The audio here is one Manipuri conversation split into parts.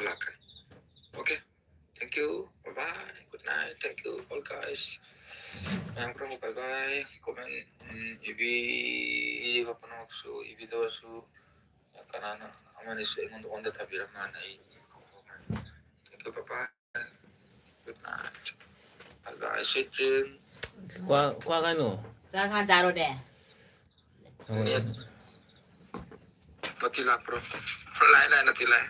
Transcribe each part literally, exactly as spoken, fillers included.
ꯂꯥꯛꯀꯅꯤ꯫ Okay, thank you, bye bye, good night, thank you all guys. ꯃꯌꯥꯝ ꯄꯨꯝꯅꯃꯛ bye bye꯫ Comment, ꯎꯝ, ꯏꯕꯤꯕ ꯄꯨꯝꯅꯃꯛꯁꯨ, ꯏꯕꯤꯗꯕꯁꯨ, ꯀꯅꯥꯅ ꯑꯃꯅꯤꯁꯨ ꯑꯩꯉꯣꯟꯗ ꯑꯣꯟꯗ ꯊꯥꯕꯤꯔꯝꯃꯅ ꯑꯩ꯫ Thank you, bye bye, good night, bye bye, sweet dream꯫ ꯀ꯭ꯋꯥ, ꯀ꯭ꯋꯥ ꯀꯥꯏꯅꯣ? ꯆꯥꯛ ꯍꯥꯟ ꯆꯥꯔꯣꯅꯦ꯫ ꯅꯦꯠ ꯃꯇꯤ ꯂꯥꯛꯄ꯭ꯔꯣ? ꯂꯥꯛꯑꯦ, ꯂꯥꯛꯑꯦ, ꯅꯠꯇꯦ, ꯂꯥꯛꯑꯦ꯫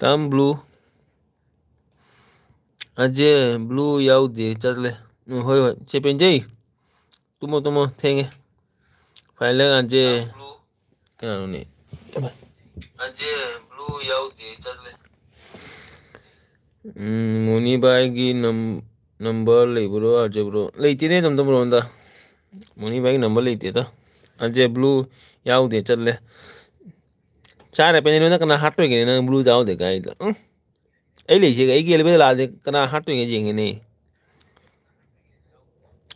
ꯇꯥꯝ ꯕ꯭ꯂꯨ꯫ ꯑꯖꯦ ꯕ꯭ꯂꯨ ꯌꯥꯎꯗꯦ, ꯆꯠꯂꯦ꯫ ꯎꯝ, ꯍꯣꯏ, ꯍꯣꯏ꯫ ꯆꯦ ꯄꯦꯟꯖꯩ, ꯇꯨꯝꯃꯣ, ꯇꯨꯝꯃꯣ, ꯊꯦꯡꯉꯦ꯫ ꯐꯥꯏꯅꯦꯜ ꯑꯖꯦ ꯀꯅꯥꯅꯣꯅꯦ? ꯑꯖꯦ ꯕ꯭ꯂꯨ ꯌꯥꯎꯗꯦ, ꯆꯠꯂꯦ꯫ ꯎꯝ, ꯃꯣꯅꯤꯕꯥꯏꯒꯤ ꯅꯝ-, ꯅꯝꯕꯔ ꯂꯩꯕ꯭ꯔꯣ, ꯑꯖꯦ ꯕ꯭ꯔꯣ? ꯂꯩꯇꯦꯅꯦ, ꯇꯝꯇꯝ ꯕ꯭ꯔꯣ, ꯑꯝꯇ꯫ ꯃꯣꯅꯤꯕꯥꯏꯒꯤ ꯅꯝꯕꯔ ꯂꯩꯇꯦꯗ꯫ ꯑꯖꯦ ꯕ꯭ꯂꯨ ꯌꯥꯎꯗꯦ, ꯆꯠꯂꯦ꯫ ꯆꯥꯔꯦ ꯄꯦꯅꯦ, ꯅꯪ ꯀꯅꯥ ꯍꯥꯠꯇꯣꯏꯒꯦꯅꯦ? ꯅꯪ ꯕ꯭ꯂꯨ ꯌꯥꯎꯗꯦ ꯀꯥꯏꯗ? ꯎꯝ? ꯑꯩ ꯂꯩꯁꯦ, ꯑꯩꯒꯤ ꯑꯦꯂꯦꯕꯦꯜ ꯂꯥꯛꯑꯗꯤ ꯀꯅꯥ ꯍꯥꯠꯇꯣꯏꯒꯦ ꯌꯦꯡꯒꯦꯅꯦ꯫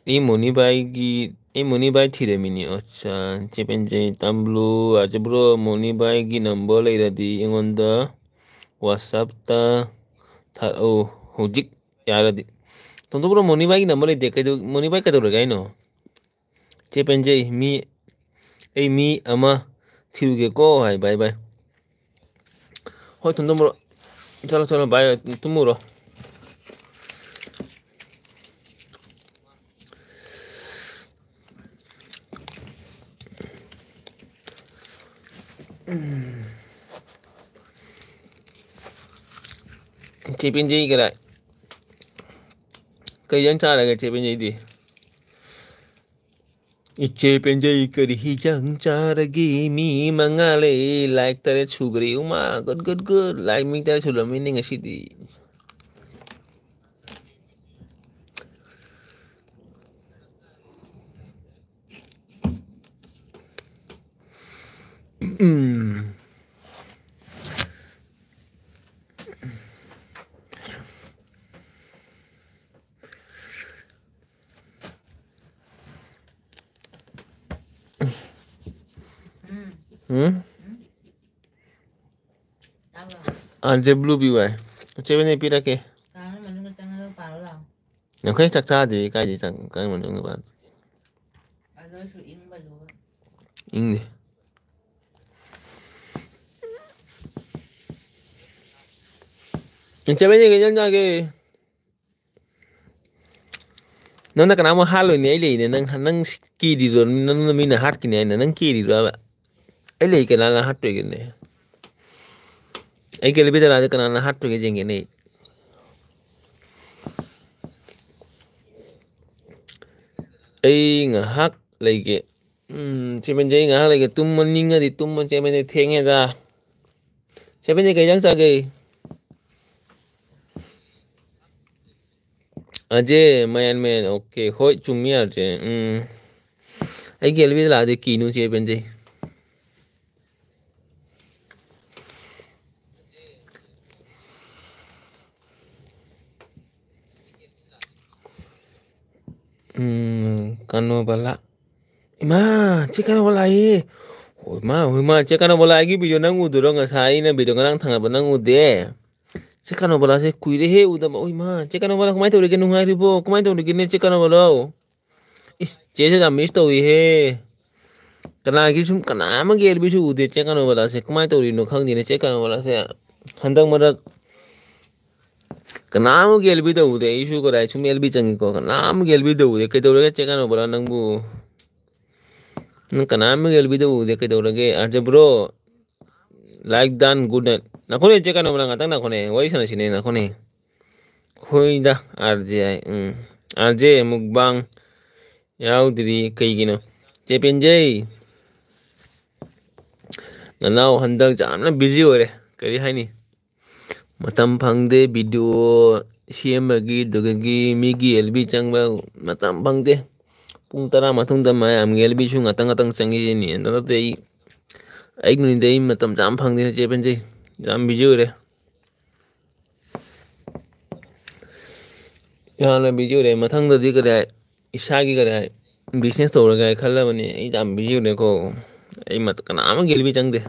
ꯑꯩ ꯃꯣꯅꯤꯕꯥꯏꯒꯤ, ꯑꯩ ꯃꯣꯅꯤꯕꯥꯏ ꯊꯤꯔꯝꯃꯤꯅꯦ꯫ ꯑꯠꯆꯥ, ꯆꯦ ꯄꯦꯟꯖꯩ, ꯇꯥꯝ ꯕ꯭ꯂꯨ, ꯑꯖꯦ ꯕ꯭ꯔꯣ, ꯃꯣꯅꯤꯕꯥꯏꯒꯤ ꯅꯝꯕꯔ ꯂꯩꯔꯗꯤ ꯑꯩꯉꯣꯟꯗ WhatsApp-ꯇ ꯊꯥꯔꯛꯑꯣ ꯍꯧꯖꯤꯛ ꯌꯥꯔꯗꯤ꯫ ꯇꯣꯟꯇꯣꯟ ꯕ꯭ꯔꯣ, ꯃꯣꯅꯤꯕꯥꯏꯒꯤ ꯅꯝꯕꯔ ꯂꯩꯇꯦ꯫ ꯀꯩꯗꯧ-, ꯃꯣꯅꯤꯕꯥꯏ ꯀꯩꯗꯧꯔꯒꯦ ꯍꯥꯏꯅꯣ? ꯆꯦ ꯄꯦꯟꯖꯩ, ꯃꯤ, ꯑꯩ ꯃꯤ ꯑꯃ ꯊꯤꯔꯨꯒꯦꯀꯣ ꯍꯥꯏ, ꯕꯥꯏ ꯕꯥꯏ꯫ ꯍꯣꯏ, ꯇꯨꯝ ꯇꯨꯝꯃꯨꯔꯣ꯫ ꯆꯠꯂꯣ, ꯆꯠꯂꯣ, ꯕꯥꯏ, ꯇꯨꯝꯃꯨꯔꯣ꯫ ꯎꯝ꯫ ꯆꯦ ꯄꯦꯟꯖꯩ ꯀꯗꯥꯏ? ꯀꯩ ꯏꯟꯖꯥꯡ ꯆꯥꯔꯒꯦ ꯆꯦ ꯄꯦꯟꯖꯩꯗꯤ? ꯏꯆꯦ ꯄꯦꯟꯖꯩ ꯀꯔꯤ ꯍꯤꯖꯥꯡ ꯆꯥꯔꯒꯦ? ꯃꯤ ꯃꯉꯥ ꯂꯩ, like ꯇꯔꯦꯠ ꯁꯨꯈ꯭ꯔꯦ꯫ ꯎꯃꯥ, good, good, good. Like ꯃꯤ ꯇꯔꯦꯠ ꯁꯨꯔꯝꯃꯤꯅꯦ ꯉꯁꯤꯗꯤ꯫ ꯎꯝ꯫ ꯎꯝ? ꯇꯥꯕ꯭ꯔꯣ? ꯑꯥ, ꯖꯦ ꯕ꯭ꯂꯨ ꯕꯤ ꯋꯥꯏ꯫ ꯆꯦ ꯕꯦꯅꯦ ꯄꯤꯔꯛꯀꯦ꯫ ꯀꯥꯡ ꯃꯅꯨꯡꯗ ꯆꯪꯉꯒ ꯄꯥꯔꯣ ꯂꯥꯎ꯫ ꯅꯈꯣꯏ ꯆꯥꯛ ꯆꯥꯗꯦ, ꯀꯥꯏꯗꯩ ꯆꯥꯛ-, ꯀꯥꯡ ꯃꯅꯨꯡꯗ ꯄꯥ-? ꯑꯗꯨ ꯑꯣꯏꯁꯨ ꯏꯪꯕ ꯂꯨꯕ꯫ ꯏꯪꯗꯦ꯫ ꯆꯦ ꯕꯦꯅꯦ ꯀꯩ ꯏꯟꯖꯥꯡ ꯆꯥꯒꯦ? ꯅꯪꯅ ꯀꯅꯥꯃꯨꯛ ꯍꯥꯠꯂꯣꯏꯅꯦ? ꯑꯩ ꯂꯩꯅꯦ꯫ ꯅꯪ, ꯅꯪ ꯀꯤꯔꯤꯔꯣ? ꯅꯪꯅ ꯃꯤꯅ ꯍꯥꯠꯈꯤꯅꯤ ꯍꯥꯏꯅ ꯅꯪ ꯀꯤꯔꯤꯔꯣꯕ? ꯑꯩ ꯂꯩ, ꯀꯅꯥꯅ ꯍꯥꯠꯇꯣꯏꯒꯦꯅꯦ? ꯑꯩꯒꯤ ꯑꯦꯜ ꯕꯤꯗ ꯂꯥꯛꯑꯗꯤ ꯀꯅꯥꯅ ꯍꯥꯠꯇꯣꯏꯒꯦ ꯌꯦꯡꯒꯦꯅꯦ ꯑꯩ꯫ ꯑꯩ ꯉꯥꯏꯍꯥꯛ ꯂꯩꯒꯦ꯫ ꯎꯝ, ꯆꯦ ꯕꯦꯟꯖꯩ, ꯑꯩ ꯉꯥꯏꯍꯥꯛ ꯂꯩꯒꯦ꯫ ꯇꯨꯝꯃ ꯅꯤꯡꯉꯗꯤ ꯇꯨꯝꯃ, ꯆꯦ ꯕꯦꯟꯖꯩ, ꯊꯦꯡꯉꯦꯗ꯫ ꯆꯦ ꯕꯦꯟꯖꯩ, ꯀꯩ ꯏꯟꯖꯥꯡ ꯆꯥꯒꯦ? ꯑꯖꯦ, ꯃꯌꯥꯟ ꯃꯌꯥꯟ, ꯑꯣꯀꯦ꯫ ꯍꯣꯏ, ꯆꯨꯝꯃꯤ, ꯑꯖꯦ꯫ ꯎꯝ꯫ ꯑꯩꯒꯤ ꯑꯦꯜ ꯕꯤꯗ ꯂꯥꯛꯑꯗꯤ ꯀꯤꯅꯨ, ꯆꯦ ꯕꯦꯟꯖꯩ꯫ ꯎꯝ, ꯀꯥꯅꯣꯕꯂꯥ꯫ ꯏꯃꯥ, ꯆꯦ ꯀꯥꯅꯣꯕꯂꯥ ꯂꯥꯛꯑꯦ꯫ ꯍꯣꯏ ꯃꯥ, ꯍꯣꯏ ꯃꯥ, ꯆꯦ ꯀꯥꯅꯣꯕꯂꯥ, ꯑꯩꯒꯤ ꯚꯤꯗꯤꯑꯣ ꯅꯪ ꯎꯗꯣꯏꯔꯣ? ꯉꯁꯥꯏ ꯑꯩꯅ ꯚꯤꯗꯤꯑꯣ ꯉꯔꯥꯡ ꯊꯥꯡꯒꯠꯄ ꯅꯪ ꯎꯗꯦ? ꯆꯦ ꯀꯥꯅꯣꯕꯂꯥꯁꯦ ꯀꯨꯏꯔꯦꯍꯦ ꯎꯗꯕ꯫ ꯍꯣꯏ ꯃꯥ, ꯆꯦ ꯀꯥꯅꯣꯕꯂꯥ ꯀꯃꯥꯏꯅ ꯇꯧꯔꯤꯒꯦ? ꯅꯨꯡꯉꯥꯏꯔꯤꯕꯣ? ꯀꯃꯥꯏꯅ ꯇꯧꯔꯤꯒꯦꯅꯦ ꯆꯦ ꯀꯥꯅꯣꯕꯂꯥ? ꯏꯁ, ꯆꯦꯁꯦ ꯌꯥꯝ ꯃꯤꯁ ꯇꯧꯏꯍꯦ꯫ ꯀꯅꯥꯒꯤ ꯁꯨꯝ, ꯀꯅꯥ ꯑꯃꯒꯤ ꯑꯦꯜ ꯕꯤꯁꯨ ꯎꯗꯦ ꯆꯦ ꯀꯥꯅꯣꯕꯂꯥꯁꯦ꯫ ꯀꯃꯥꯏꯅ ꯇꯧꯔꯤꯅꯣ ꯈꯪꯗꯦꯅꯦ ꯆꯦ ꯀꯥꯅꯣꯕꯂꯥꯁꯦ꯫ ꯍꯟꯗꯛ ꯃꯔꯛ ꯀꯅꯥ ꯑꯃꯒꯤ ꯑꯦꯜ ꯕꯤꯗ ꯎꯗꯦ꯫ ꯑꯩꯁꯨ ꯀꯗꯥꯏ ꯁꯨꯝ ꯑꯦꯜ ꯕꯤ ꯆꯪꯉꯤꯀꯣ, ꯀꯅꯥ ꯑꯃꯒꯤ ꯑꯦꯜ ꯕꯤꯗ ꯎꯗꯦ꯫ ꯀꯩꯗꯧꯔꯒꯦ ꯆꯦ ꯀꯥꯅꯣꯕꯂꯥ ꯅꯪꯕꯨ? ꯅꯪ ꯀꯅꯥ ꯑꯃꯒꯤ ꯑꯦꯜ ꯕꯤꯗ ꯎꯗꯦ, ꯀꯩꯗꯧꯔꯒꯦ? R J bro, like done, good night. ꯅꯈꯣꯅꯦ ꯆꯦ ꯀꯥꯅꯣꯕꯂꯥ, ꯉꯥꯛꯇꯪ ꯅꯈꯣꯅꯦ, ꯋꯥꯔꯤ ꯁꯥꯟꯅꯁꯤꯅꯦ ꯅꯈꯣꯅꯦ꯫ ꯍꯣꯏꯗ, ꯑꯥꯔ ꯖꯦ ꯍꯥꯏ, ꯎꯝ꯫ ꯑꯥꯔ ꯖꯦ ꯃꯨꯛꯕꯥꯡ ꯌꯥꯎꯗ꯭ꯔꯤ ꯀꯩꯒꯤꯅꯣ? ꯆꯦ ꯄꯦꯟꯖꯩ, ꯅꯅꯥꯎ ꯍꯟꯗꯛ ꯌꯥꯝꯅ ꯕꯤꯖꯤ ꯑꯣꯏꯔꯦ, ꯀꯔꯤ ꯍꯥꯏꯅꯤ? ꯃꯇꯝ ꯐꯪꯗꯦ ꯚꯤꯗꯤꯑꯣ ꯁꯦꯝꯕꯒꯤ, ꯑꯗꯨꯗꯒꯤ ꯃꯤꯒꯤ ꯑꯦꯜ ꯕꯤ ꯆꯪꯕ ꯃꯇꯝ ꯐꯪꯗꯦ꯫ ꯄꯨꯡ ꯇꯔꯥ ꯃꯇꯨꯡꯗ ꯃꯌꯥꯝꯒꯤ ꯑꯦꯜ ꯕꯤꯁꯨ ꯉꯥꯛꯇꯪ ꯉꯥꯛꯇꯪ ꯆꯪꯉꯤꯁꯤꯅꯤ꯫ ꯑꯗꯨ ꯅꯠꯇꯦ ꯑꯩ, ꯑꯩ ꯅꯨꯃꯤꯠꯇ ꯑꯩ ꯃꯇꯝ ꯆꯥꯅ ꯐꯪꯗꯦ ꯆꯦ ꯄꯦꯟꯖꯩ, ꯌꯥꯝ ꯕꯤꯖꯤ ꯑꯣꯏꯔꯦ꯫ ꯌꯥꯝꯅ ꯕꯤꯖꯤ ꯑꯣꯏꯔꯦ꯫ ꯃꯊꯪꯗꯗꯤ ꯀꯔꯤ ꯍꯥꯏ, ꯏꯁꯥꯒꯤ ꯀꯔꯤ ꯍꯥꯏ, ꯕꯤꯖꯤꯅꯦꯁ ꯇꯧꯔꯒꯦ ꯍꯥꯏ ꯈꯜꯂꯕꯅꯤ꯫ ꯑꯩ ꯌꯥꯝ ꯕꯤꯖꯤ ꯑꯣꯏꯔꯦꯀꯣ꯫ ꯑꯩ ꯃꯠ-, ꯀꯅꯥ ꯑꯃꯒꯤ ꯑꯦꯜ ꯕꯤ ꯆꯪꯗꯦ꯫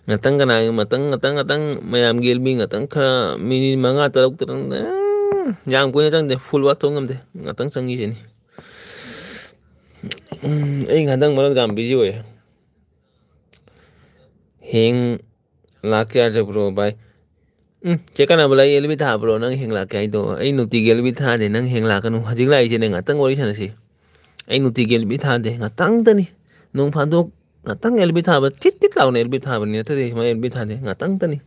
ꯉꯥꯛꯇꯪ ꯀꯅꯥꯒꯤ, ꯉꯥꯛꯇꯪ, ꯉꯥꯛꯇꯪ, ꯉꯥꯛꯇꯪ ꯃꯌꯥꯝꯒꯤ ꯑꯦꯜ ꯕꯤ ꯉꯥꯛꯇꯪ ꯈꯔ ꯃꯤꯅꯤꯠ ꯃꯉꯥ, ꯇꯔꯨꯛ, ꯇꯔꯨꯛ, ꯑꯦ, ꯌꯥꯝ ꯀꯨꯏꯅ ꯆꯪꯗꯦ꯫ ꯐꯨꯜ ꯋꯥꯛ ꯇꯧ ꯉꯝꯗꯦ꯫ ꯉꯥꯛꯇꯪ ꯆꯪꯉꯤꯁꯤꯅꯤ꯫ ꯎꯝ, ꯑꯩ ꯍꯟꯗꯛ ꯃꯔꯛ ꯌꯥꯝ ꯕꯤꯖꯤ ꯑꯣꯏꯌꯦ꯫ ꯍꯦꯡ ꯂꯥꯛꯀꯦ ꯍꯥꯏꯔꯁꯨ ꯕ꯭ꯔꯣ, ꯚꯥꯏ꯫ ꯎꯝ, ꯆꯦ ꯀꯥꯅꯕ ꯂꯩ, ꯑꯦꯜ ꯕꯤ ꯊꯥꯕ꯭ꯔꯣ? ꯅꯪ ꯍꯦꯡ ꯂꯥꯛꯀꯦ ꯍꯥꯏꯗꯣ? ꯑꯩ ꯅꯨꯡꯇꯤꯒꯤ ꯑꯦꯜ ꯕꯤ ꯊꯥꯗꯦ, ꯅꯪ ꯍꯦꯡ ꯂꯥꯛꯀꯅꯨ꯫ ꯍꯧꯖꯤꯛ ꯂꯥꯛꯏꯁꯦ ꯅꯪ ꯉꯥꯛꯇꯪ ꯋꯥꯔꯤ ꯁꯥꯟꯅꯁꯤ꯫ ꯑꯩ ꯅꯨꯡꯇꯤꯒꯤ ꯑꯦꯜ ꯕꯤ ꯊꯥꯗꯦ, ꯉꯥꯛꯇꯪꯇꯅꯤ꯫ ꯅꯣꯡ ꯐꯥꯗꯣꯛ ꯉꯥꯛꯇꯪ ꯑꯦꯜ ꯕꯤ ꯊꯥꯕ, ꯊꯤꯠ ꯊꯤꯠ ꯂꯥꯎꯅ ꯑꯦꯜ ꯕꯤ ꯊꯥꯕꯅꯤ, ꯅꯠꯇ꯭ꯔꯗꯤ ꯁꯨꯃꯥꯏꯅ ꯑꯦꯜ ꯕꯤ ꯊꯥꯗꯦ꯫ ꯉꯥꯛꯇꯪꯇꯅꯤ꯫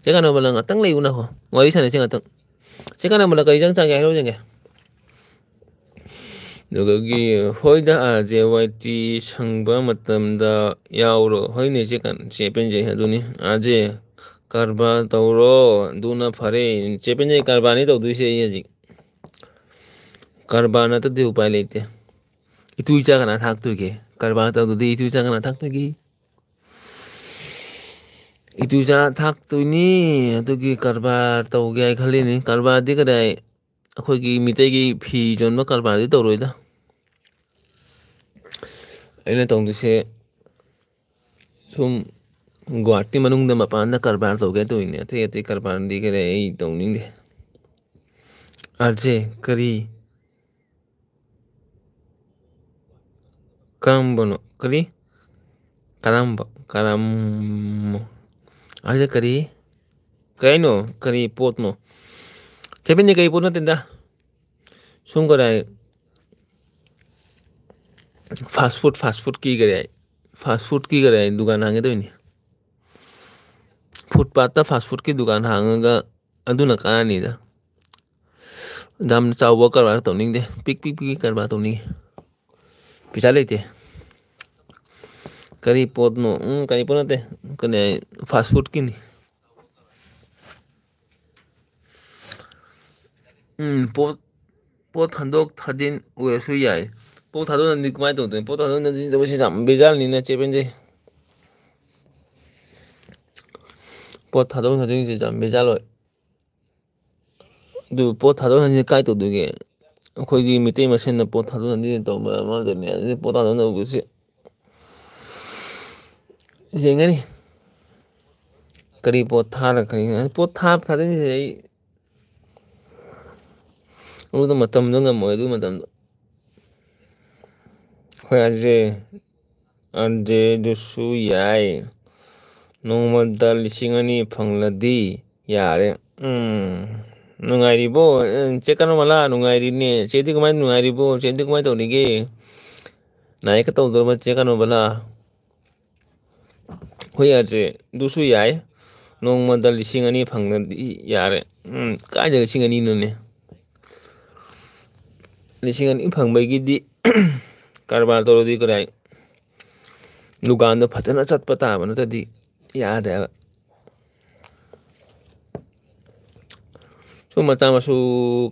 ꯆꯦ ꯀꯥꯅꯣꯕꯂꯥ, ꯉꯥꯛꯇꯪ ꯂꯩꯌꯨ ꯅꯈꯣ꯫ ꯋꯥꯔꯤ ꯁꯥꯟꯅꯁꯤ ꯉꯥꯛꯇꯪ꯫ ꯆꯦ ꯀꯥꯅꯣꯕꯂꯥ, ꯀꯔꯤ ꯏꯟꯖꯥꯡ ꯆꯥꯒꯦ ꯍꯥꯏꯔꯣ ꯌꯦꯡꯒꯦ꯫ ꯑꯗꯨꯗꯒꯤ, ꯍꯣꯏꯗ, ꯑꯥꯔ ꯖꯦ ꯋꯥꯏ ꯇꯤ ꯁꯪꯕ ꯃꯇꯝꯗ ꯌꯥꯎꯔꯣ꯫ ꯍꯣꯏꯅꯦ, ꯆꯦ ꯀꯥꯟ-, ꯆꯦ ꯄꯦꯟꯖꯩ, ꯑꯗꯨꯅꯤ꯫ ꯑꯥꯔ ꯖꯦ, ꯀꯔꯕꯥꯔ ꯇꯧꯔꯣ, ꯑꯗꯨꯅ ꯐꯔꯦ꯫ ꯆꯦ ꯄꯦꯟꯖꯩ, ꯀꯔꯕꯥꯔꯅꯤ ꯇꯧꯗꯣꯏꯁꯦ ꯑꯩ ꯍꯧꯖꯤꯛ꯫ ꯀꯔꯕꯥꯔ ꯅꯠꯇꯗꯤ ꯎꯄꯥꯏ ꯂꯩꯇꯦ꯫ ꯏꯇꯨ ꯏꯆꯥ ꯀꯅꯥ ꯊꯥꯛꯇꯣꯏꯒꯦ? ꯀꯔꯕꯥꯔ ꯇꯧꯗꯗꯤ ꯏꯇꯨ ꯏꯆꯥ ꯀꯅꯥ ꯊꯥꯛꯇꯣꯏꯒꯦ? ꯏꯇꯨ ꯏꯆꯥ ꯊꯥꯛꯇꯣꯏꯅꯤ꯫ ꯑꯗꯨꯒꯤ ꯀꯔꯕꯥꯔ ꯇꯧꯒꯦ ꯍꯥꯏ ꯈꯜꯂꯤꯅꯤ꯫ ꯀꯔꯕꯥꯔꯗꯤ ꯀꯗꯥꯏ, ꯑꯩꯈꯣꯏꯒꯤ ꯃꯤꯇꯩꯒꯤ ꯐꯤ ꯌꯣꯟꯕ ꯀꯔꯕꯥꯔꯗꯤ ꯇꯧꯔꯣꯏꯗ꯫ ꯑꯩꯅ ꯇꯧꯗꯣꯏꯁꯦ ꯁꯨꯝ ꯒꯨꯍꯥꯇꯤ ꯃꯅꯨꯡꯗ, ꯃꯄꯥꯟꯗ ꯀꯔꯕꯥꯔ ꯇꯧꯒꯦ ꯇꯧꯔꯤꯅꯦ꯫ ꯑꯇꯩ ꯑꯇꯩ ꯀꯔꯕꯥꯔꯗꯤ ꯀꯔꯤ ꯑꯩ ꯇꯧꯅꯤꯡꯗꯦ꯫ ꯑꯥꯔ ꯖꯦ, ꯀꯔꯤ? ꯀꯔꯝꯕꯅꯣ? ꯀꯔꯤ? ꯀꯔꯝꯕ? ꯀꯔꯝ-, ꯑꯥꯔ ꯖꯦ, ꯀꯔꯤ? ꯀꯩꯅꯣ? ꯀꯔꯤ ꯄꯣꯠꯅꯣ? ꯆꯦ ꯄꯦꯟꯖꯩ, ꯀꯔꯤ ꯄꯣꯠ ꯅꯠꯇꯦꯗ꯫ ꯁꯨꯝ ꯀꯗꯥꯏ fast food, fast foodꯀꯤ ꯀꯔꯤ ꯍꯥꯏ? Fast foodꯀꯤ ꯀꯔꯤ ꯍꯥꯏ? ꯗꯨꯀꯥꯟ ꯍꯥꯡꯒꯦ ꯇꯧꯔꯤꯅꯤ꯫ ꯐꯨꯠꯄꯥꯠꯇ fast foodꯀꯤ ꯗꯨꯀꯥꯟ ꯍꯥꯡꯉꯒ ꯑꯗꯨꯅ ꯀꯥꯟꯅꯅꯤꯗ꯫ ꯌꯥꯝ ꯆꯥꯎꯕ ꯀꯔꯕꯥꯔ ꯇꯧꯅꯤꯡꯗꯦ꯫ ꯄꯤꯛ ꯄꯤꯛ ꯄꯤꯛ ꯀꯔꯕꯥꯔ ꯇꯧꯅꯤꯡꯉꯤ꯫ ꯄꯩꯁꯥ ꯂꯩꯇꯦ꯫ ꯀꯔꯤ ꯄꯣꯠꯅꯣ? ꯎꯝ, ꯀꯔꯤ ꯄꯣꯠ ꯅꯠꯇꯦ꯫ ꯀꯔꯤ ꯍꯥꯏ? Fast foodꯀꯤꯅꯤ꯫ ꯎꯝ, ꯄꯣꯠ, ꯄꯣꯠ ꯊꯥꯗꯣꯛ ꯊꯥꯖꯤꯟ ꯑꯣꯏꯔꯁꯨ ꯌꯥꯏ꯫ ꯄꯣꯠ ꯊꯥꯗꯣꯛ ꯊꯥꯖꯤꯟꯗꯤ ꯀꯃꯥꯏꯅ ꯇꯧꯗꯣꯏꯅꯣ? ꯄꯣꯠ ꯊꯥꯗꯣꯛ ꯊꯥꯖꯤꯟ ꯇꯧꯕꯁꯤ ꯌꯥꯝ ꯕꯦꯖꯥꯔꯅꯤꯅ, ꯆꯦ ꯄꯦꯟꯖꯩ꯫ ꯄꯣꯠ ꯊꯥꯗꯣꯛ ꯊꯥꯖꯤꯟꯁꯤ ꯌꯥꯝ ꯕꯦꯖꯥꯔ ꯑꯣꯏ꯫ ꯑꯗꯨ ꯄꯣꯠ ꯊꯥꯗꯣꯛ ꯊꯥꯖꯤꯟꯁꯤ ꯀꯥꯏ ꯇꯧꯗꯣꯏꯒꯦ? ꯑꯩꯈꯣꯏꯒꯤ ꯃꯤꯇꯩ ꯃꯁꯦꯟꯅ ꯄꯣꯠ ꯊꯥꯗꯣꯛ ꯊꯥꯖꯤꯟ ꯇꯧꯕ ꯑꯃꯗꯅꯦ, ꯑꯗꯨꯗꯤ ꯄꯣꯠ ꯊꯥꯗꯣꯛ ꯊꯥꯖꯤꯟ ꯇꯧꯕꯁꯤ ꯌꯦꯡꯒꯅꯤ꯫ ꯀꯔꯤ ꯄꯣꯠ ꯊꯥꯔ ꯀꯔꯤ, ꯄꯣꯠ ꯊꯥꯕ ꯊꯥꯖꯤꯟꯁꯦ ꯑꯩ ꯑꯗꯨꯗ ꯃꯇꯝꯗꯣ ꯉꯝꯃꯣꯏ, ꯑꯗꯨ ꯃꯇꯝꯗꯣ꯫ ꯍꯣꯏ, ꯑꯗꯨꯗꯤ, ꯑꯗꯨꯗꯤ ꯑꯗꯨꯁꯨ ꯌꯥꯏ꯫ ꯅꯣꯡꯃꯗ ꯂꯤꯁꯤꯡ ꯑꯅꯤ ꯐꯪꯂꯗꯤ ꯌꯥꯔꯦ꯫ ꯎꯝ, ꯅꯨꯡꯉꯥꯏꯔꯤꯕꯣ? ꯎꯝ, ꯆꯦ ꯀꯅꯣꯃꯂꯥ, ꯅꯨꯡꯉꯥꯏꯔꯤꯅꯦ꯫ ꯆꯦꯗꯤ ꯀꯃꯥꯏ ꯅꯨꯡꯉꯥꯏꯔꯤꯕꯣ? ꯆꯦꯗꯤ ꯀꯃꯥꯏ ꯇꯧꯔꯤꯒꯦ? ꯅꯥꯏꯀ ꯇꯧꯗ꯭ꯔꯕ ꯆꯦ ꯀꯅꯣꯃꯂꯥ? ꯍꯣꯏ, ꯌꯥꯗ꯭ꯔꯦ꯫ ꯑꯗꯨꯁꯨ ꯌꯥꯏ꯫ ꯅꯣꯡꯃꯗ ꯂꯤꯁꯤꯡ ꯑꯅꯤ ꯐꯪꯉꯗꯤ ꯌꯥꯔꯦ꯫ ꯎꯝ, ꯀꯥꯏꯗ ꯂꯤꯁꯤꯡ ꯑꯅꯤꯅꯣꯅꯦ? ꯂꯤꯁꯤꯡ ꯑꯅꯤ ꯐꯪꯕꯒꯤꯗꯤ ꯀꯔꯕꯥꯔ ꯇꯧꯔꯗꯤ ꯀꯗꯥꯏ? ꯗꯨꯀꯥꯟꯗꯣ ꯐꯖꯅ ꯆꯠꯄ ꯇꯥꯕ ꯅꯠꯇ꯭ꯔꯗꯤ ꯌꯥꯗꯦꯕ꯫ ꯁꯨꯝ ꯃꯆꯥ ꯃꯁꯨ